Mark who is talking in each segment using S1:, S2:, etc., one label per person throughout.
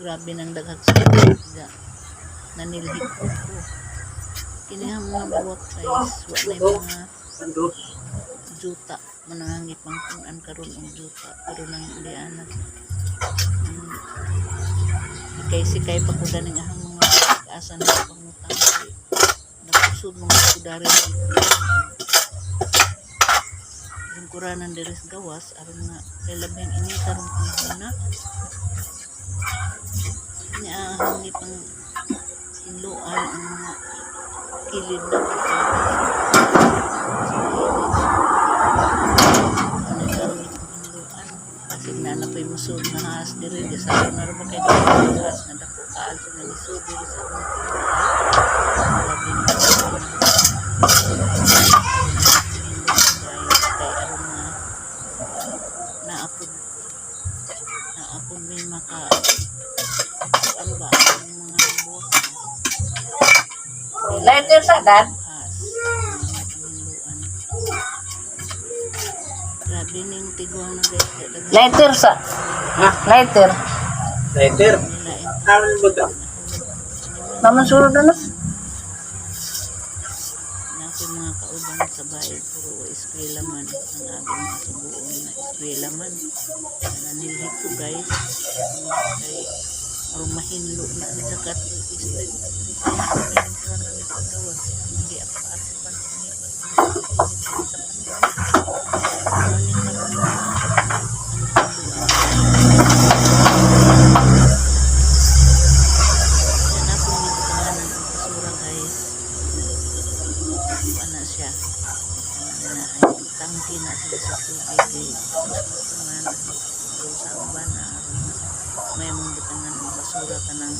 S1: Grabe nang daghag sakit ga nanilhig ko. Kini ang mga buwak, guys, wa na mga juta manangangit pangpunan karon og juta pero nang diana kay sikay pa ko daning ahang mga asa na pangutang kay nakusod mga kudari lingkuranan diri sa gawas aron nga kay labing ini karong panahon na niya ahang gipang hinloan ang mga kilid na ano karon gipang hinloan kasi na na pa'y musod nga haas diri di sa na ra ba kay haas nga dako kaayo nga lisod diri sa among tinubay. Labi na guys kay aron nga naapod may maka ano ba ang mga buwak na
S2: Lighter sa dad?
S1: Has mga hinluan. Grabe ning tiguang na, guys, kay daghan
S2: Lighter sa.
S3: Ha?
S2: Lighter.
S3: Lighter.
S1: nila.
S3: Ano ba ito?
S2: Naman sulod na no?
S1: Na ako'y mga kauban sa bahay puro eskwela man ang aming mga subuon na eskwela man. Nanilhig ko, guys, kay aron mahinlo na ni sa kat street paggawas hindi ako atipan sa panahon ni karon ang hinloan. Yan akong gibutanganan og basura, guys. Ana siya na ay tangki na sila sa tubig kay butangan sa uban na aron may mong butangan og basura kanang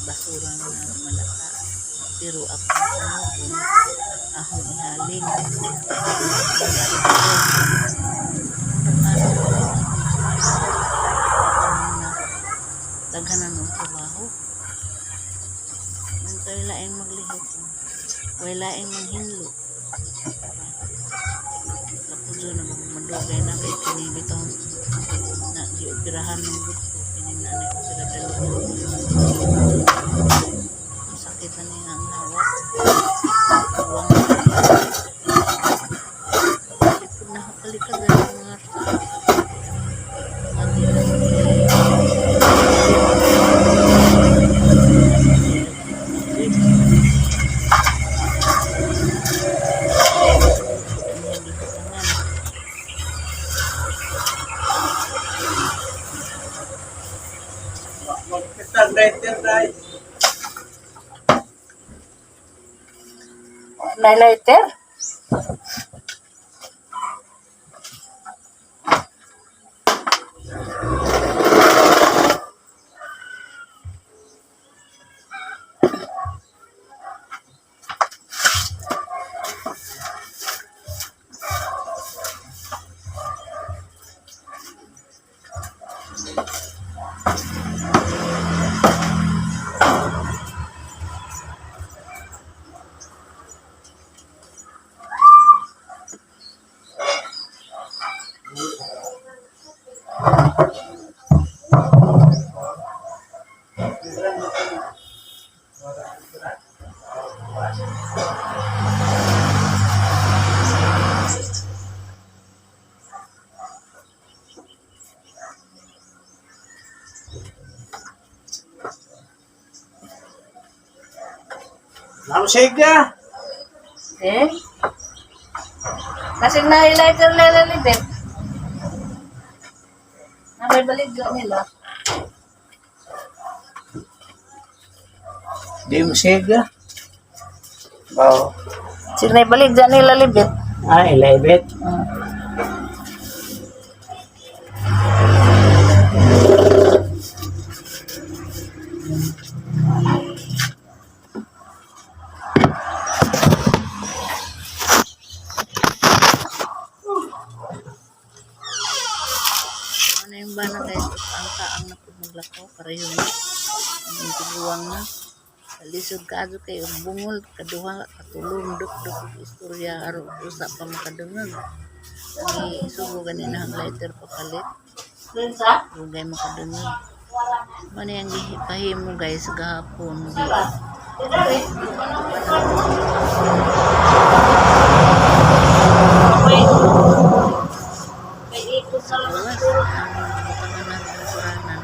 S1: basura nga malata pero akong sunugon akong ihaling. Ano na daghanan og trabaho. Ang kay laing maglihok, way laing manghinlo. Kapuso na madugay na kay kini bitaw na gioperahan ng buto kini na na opera dali. Sakit na niya ang hawak. Uwang likod na kalikad na mga agi na. Ang iyang gibutangan.
S3: Magkita lighter dahil.
S2: May lighter?
S3: Namsiga.
S2: Eh? Kasi na lighter lalibet. Na may baligya nila.
S3: Di mo siga. Wow.
S2: Sino baligya nila libet?
S3: Ay, libet.
S1: Ano yung bana, guys, ang kaang na pud maglakaw pareho na ang tiguang na. Lisod kaadto kay og bungol kaduha katulong duk-duk og istorya aron usa pa makadungog. Ang isugo gani na ang lighter papalit.
S2: Dun sa?
S1: Dugay makadungog. Mao ni ang gipahimo, guys, gahapon gi sa gawas ang butangan ng basuranan.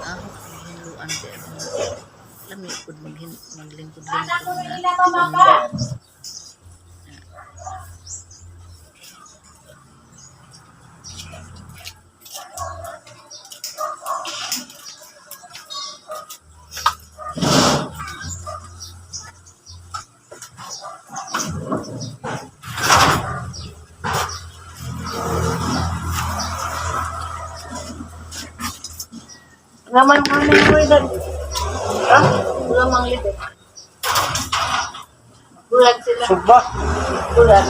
S1: Ahok hinluan kay ang lami pud maglingkod-lingkod na.
S2: Gaman kami mo edad. Ha? Wala mang libet. Bulag sila.
S3: Suba.
S2: Bulag.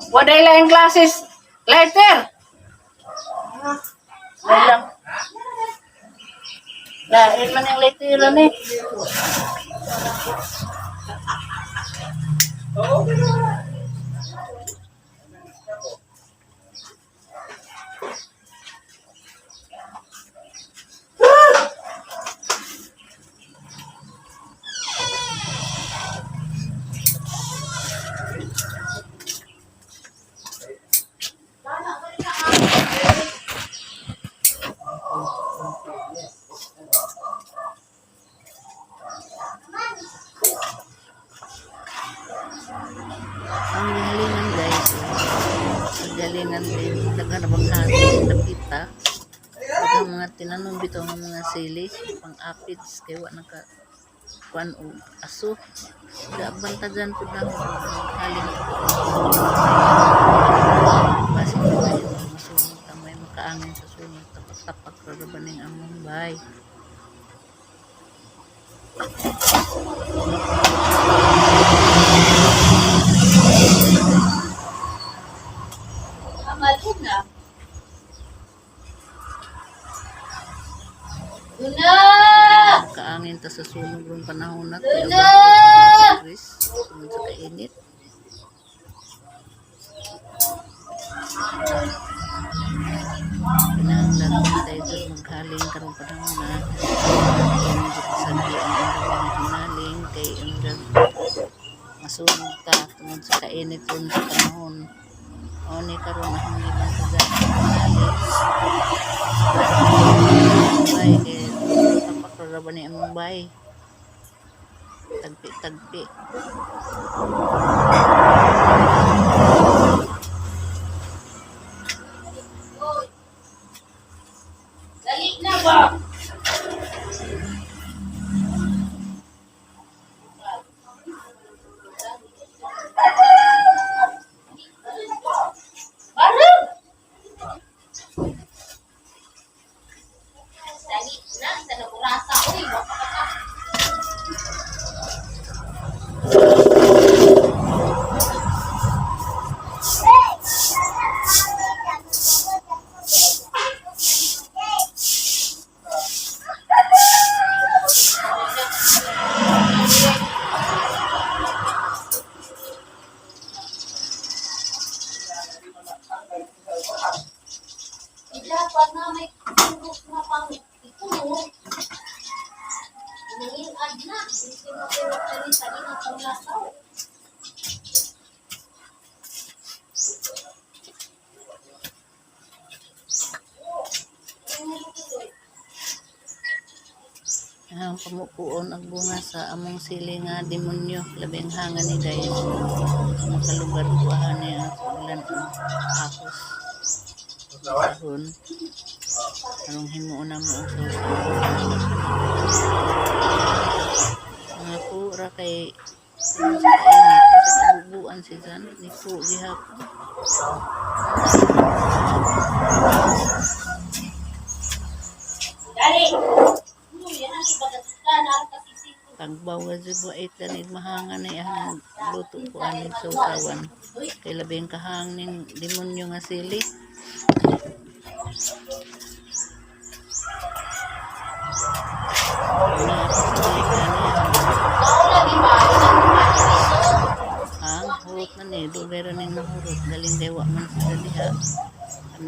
S2: Waday lang classes. Later. Wala. Lain man ang later ni.
S1: Ang gihalingan, guys, ang galingan din daghan na bang hati dapita. Daghang mga tinanom bitaw nga mga sili pang apits kay wa naka kuan og aso. Gabantagan pud nako halin basin tayo masunog ta, may makaangin sa sunog, tapak-tapak ra ba ning among bahay.
S2: Amalina. Luna!
S1: Kaangin ta sa sunog rong panahon na kay
S2: Luna!
S1: Chris tungod sa kainit. Kinahanglan tayo dyan maghaling karong panahon na kung sagdi ang mga hinaling kay ang masunog ta tungod sa kainit ron sa panahon. O ni karon akong ibang hinaling. Bay kay tapak ra ba ni among bay. Tagpi-tagpi.
S2: Dali na ba? Barang! Dali na, sa nakurasa. Uy, waka ka ka. Dapat na may turok na pang ito. Inangilad na. Hindi mo turok na rin sa ina pang lasaw.
S1: Ang pamukuon ang bunga sa among sili nga demonyo. Labing hanga ni, guys. Makalugar ko ni ang ulan ang akos. Karon karong himuon na mo ang sauce. Mga pura kay tungod sa kainit bisag abubuan si Zan ni po gihapon.
S2: Dali! Ano yan ang ibagatukan na ang kasisip.
S1: Tagbawa si buait ganig mahanga na ang luto ko aning sausawan. Kay labing kahang ning demonyo nga sili.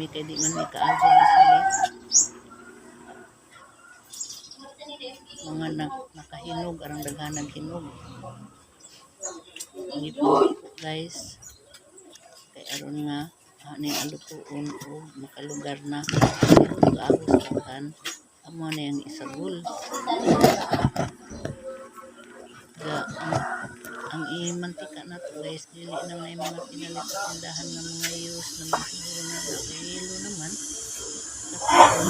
S1: mi kay di man mi kaagom sili. Mga nakahinog arang daghanag hinog. Ngipon guys kay aron nga ani alutuon og makalugar na ug ahos daghan amo na yang isagol. Ga ang imantika nato guys dili na may mga pinalit sa tindahan nga mga use naman siguro na kay yelo naman. Saan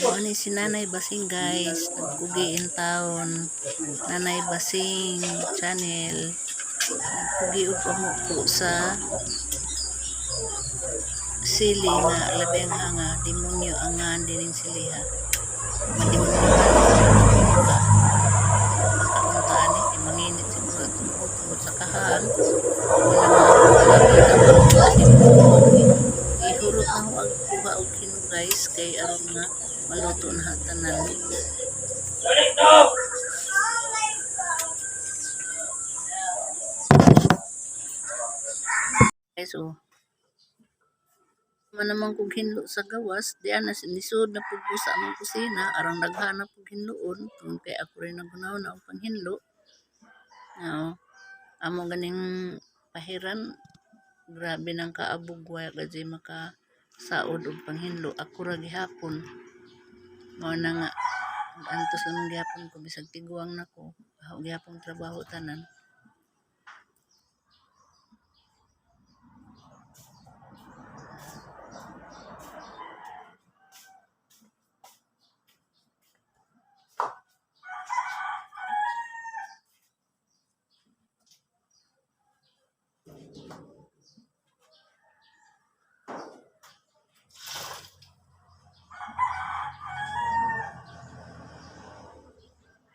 S1: Mao ni si Nanay Basing guys, nagkugi in town. Nanay Basing channel. Nagkugi og pamupo sa sili nga labi ang hanga, demonyo ang ngan dining sili ha. Mademonyo ka. Makaunta ani kay manginit siguro at tungod sa kahang. Wala nga wala kita. Ihurot na ho ang kuha og hinog guys kay aron nga maluto na ha tanan. Guys oh. Man naman kog hinlo sa gawas, di ana nisod na pud ko sa among kusina arang daghan na pug hinloon tungod kay ako rin naghunahuna og panghinlo. Oo. Amo ganing pahiran grabe nang kaabog wa gajay maka saod og panghinlo ako ra gihapon. Mao na nga antos lang gihapon ko bisag tiguang na ko, ako gihapon trabaho tanan.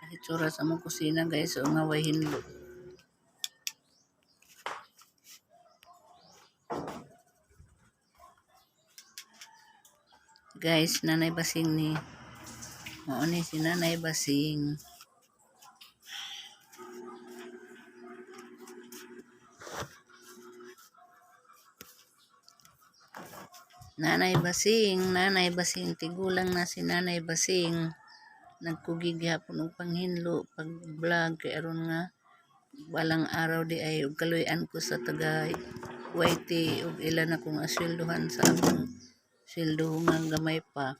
S1: Itsura sa among kusina guys o nga way hinlo. Guys, Nanay Basing ni. Mao ni si Nanay Basing. Nanay Basing, Nanay Basing, tigulang na si Nanay Basing. Nagkugi gihapon og panghinlo, pag-vlog kay aron nga balang araw di ay og kaluy-an ko sa taga YT og ila na kong asweldohan sa among sweldo nga gamay pa.